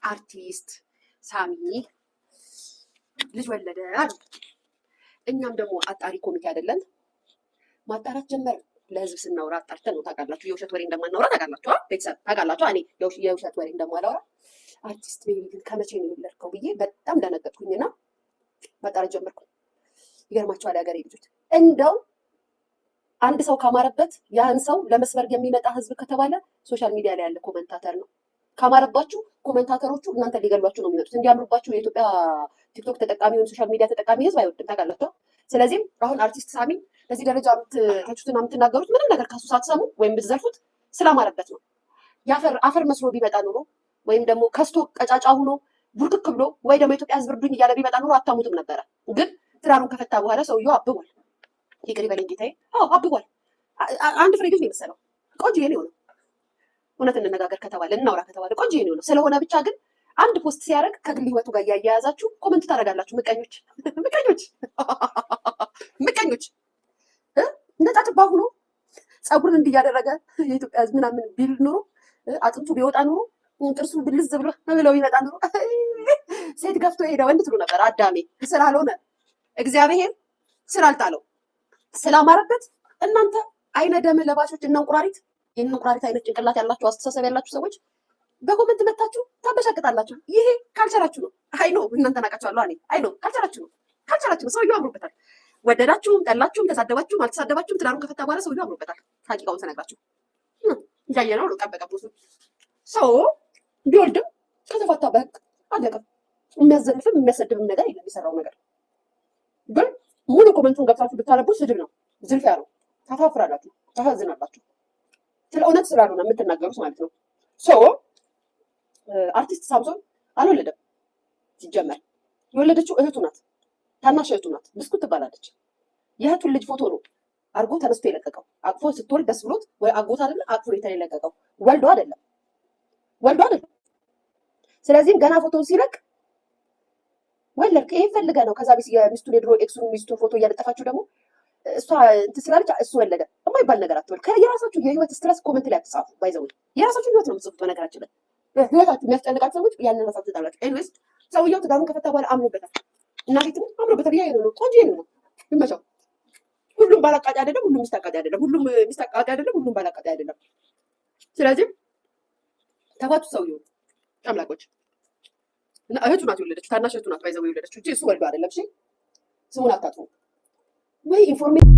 አርቲስት ሳሚ ልጅ ወለደ አሉ። እኛም ደግሞ አጣሪ ኮሚቴ አይደለን፣ ማጣራት ጀመርን። ለህዝብ ስናወራ አጣርተን ነው፣ ታውቃላችሁ። የውሸት ወሬ እንደማናወራ ታውቃላችሁ። ቤተሰብ ታውቃላችሁ። እኔ የውሸት ወሬ እንደማላወራ። አርቲስት ቤቢ ግን ከመቼ ነው የወለድከው ብዬ በጣም ደነገጥኩኝና ማጣራት ጀመርኩ። ይገርማቸዋል የሀገሬ ልጆች፣ እንደው አንድ ሰው ካማረበት ያን ሰው ለመስበር የሚመጣ ህዝብ ከተባለ social media ላይ ያለ commentator ነው። ካማረባችሁ commentator ኦቹ እናንተ ሊገሏችሁ ነው የሚመጡት። እንዲያምሩባችሁ የኢትዮጵያ ቲክቶክ ተጠቃሚ ወይም social media ተጠቃሚ ህዝብ አይወድም፣ ታውቃላችሁ። ስለዚህም አሁን አርቲስት ሳሚ በዚህ ደረጃ የምትተቹትና የምትናገሩት ምንም ነገር ከሱ ሳትሰሙ ወይም ብትዘልፉት ስላማረበት ነው። የአፈር አፈር መስሎ ቢመጣ ኑሮ ወይም ደግሞ ከስቶ ቀጫጫ ሆኖ ቡርክክ ብሎ ወይ ደግሞ የኢትዮጵያ ህዝብ እርዱኝ እያለ ቢመጣ ኑሮ አታሙትም ነበረ። ግን ትዳሩን ከፈታ በኋላ ሰውየው አብቧል። ይቅር ይበለኝ ጌታዬ። አዎ አብቧል። አንድ ፍሬ ልጅ ነው የመሰለው። ቆንጆ ነው የሆነው። እውነት እንነጋገር ከተባለ፣ እናውራ ከተባለ ቆንጆ ነው የሆነው። ስለሆነ ብቻ ግን አንድ post ሲያደርግ ከግል ህይወቱ ጋር እያያያዛችሁ comment ታደርጋላችሁ። ምቀኞች፣ ምቀኞች፣ ምቀኞች። ነጫጭባ ሆኖ ፀጉርን እንዲህ እያደረገ የኢትዮጵያ ህዝብ ምናምን ቢል ኑሮ፣ አጥንቱ ቢወጣ ኑሮ፣ ጥርሱ ብልዝ ብሎ ብለው ቢመጣ ኑሮ ሴት ገፍቶ ሄደ ወንድ ትሉ ነበር። አዳሜ ስላልሆነ፣ እግዚአብሔር ስላልጣለው፣ ስላማረበት እናንተ አይነ ደም ለባሾች እና እንቁራሪት፣ ይህን እንቁራሪት አይነት ጭንቅላት ያላችሁ፣ አስተሳሰብ ያላችሁ ሰዎች በ comment መታችሁ ታበሻቅጣላችሁ። ይሄ culture ኣችሁ ነው። I know እናንተ ናቃችኋለሁ። እኔ I know culture ኣችሁ ነው። Culture ኣችሁ ነው። ሰውየው አምሮበታል። ወደዳችሁም ጠላችሁም፣ ተሳደባችሁም አልተሳደባችሁም፣ ትዳሩን ከፈታ በኋላ ሰውየው አምሮበታል። ሀቂቃውን ስነግራችሁ እያየ ነው ጠበቀ post ኡ። ሰው ቢወልድም ከተፋታ በህግ አለቀ። የሚያዘልፍም የሚያሰድብም ነገር የለም። የሰራው ነገር ግን ሙሉ comment ኡን ገብታችሁ ብታነቡ ስድብ ነው፣ ዝልፊያ ነው። ታፋፍራላችሁ፣ ታሳዝናላችሁ። ስለ እውነት ስላልሆነ የምትናገሩት ማለት ነው። So አርቲስት ሳምሶን አልወለደም። ሲጀመር የወለደችው እህቱ ናት፣ ታናሽ እህቱ ናት። ብስኩት ትባላለች። የእህቱን ልጅ ፎቶ ነው አድርጎ ተነስቶ የለቀቀው። አቅፎ ስትወልድ ደስ ብሎት ወይ አጎት አይደለ አቅፎ የለቀቀው፣ ወልዶ አይደለም፣ ወልዶ አይደለም። ስለዚህም ገና ፎቶን ሲለቅ ወለድክ፣ ይሄን ፈልገህ ነው። ከዛ የሚስቱን የድሮ ex ኡን ሚስቱን ፎቶ እያለጠፋችሁ ደግሞ እሷ እንትን ስላለች እሱ ወለደ የማይባል ነገር አትበል። የራሳችሁ የህይወት stress comment ላይ አትጻፉ። By the way የራሳችሁ ህይወት ነው የምትጽፉት። በነገራችን ላይ ህይወታችሁ የሚያስጨንቃችሁ ሰዎች ያንን ራሳችሁ ትጣላችሁ። Anyways ሰውየው ትዳሩን ከፈታ በኋላ አምኖበታል። እናቴትም አምሮበታል። ያ ነው፣ ቆንጆ ነው፣ ይመቻው። ሁሉም ባል አቃጢ አይደለም፣ ሁሉም ሚስት አቃጢ አይደለም፣ ሁሉም ሚስት አቃጢ አይደለም፣ ሁሉም ባል አቃጢ አይደለም። ስለዚህ ተፋቱ ሰውየው አምላኮች። እና እህቱ ናት የወለደችው፣ ታናሽ እህቱ ናት by the way የወለደችው እንጂ እሱ ወልዶ አይደለም። እሺ ስሙን አታጥፉ ወይ information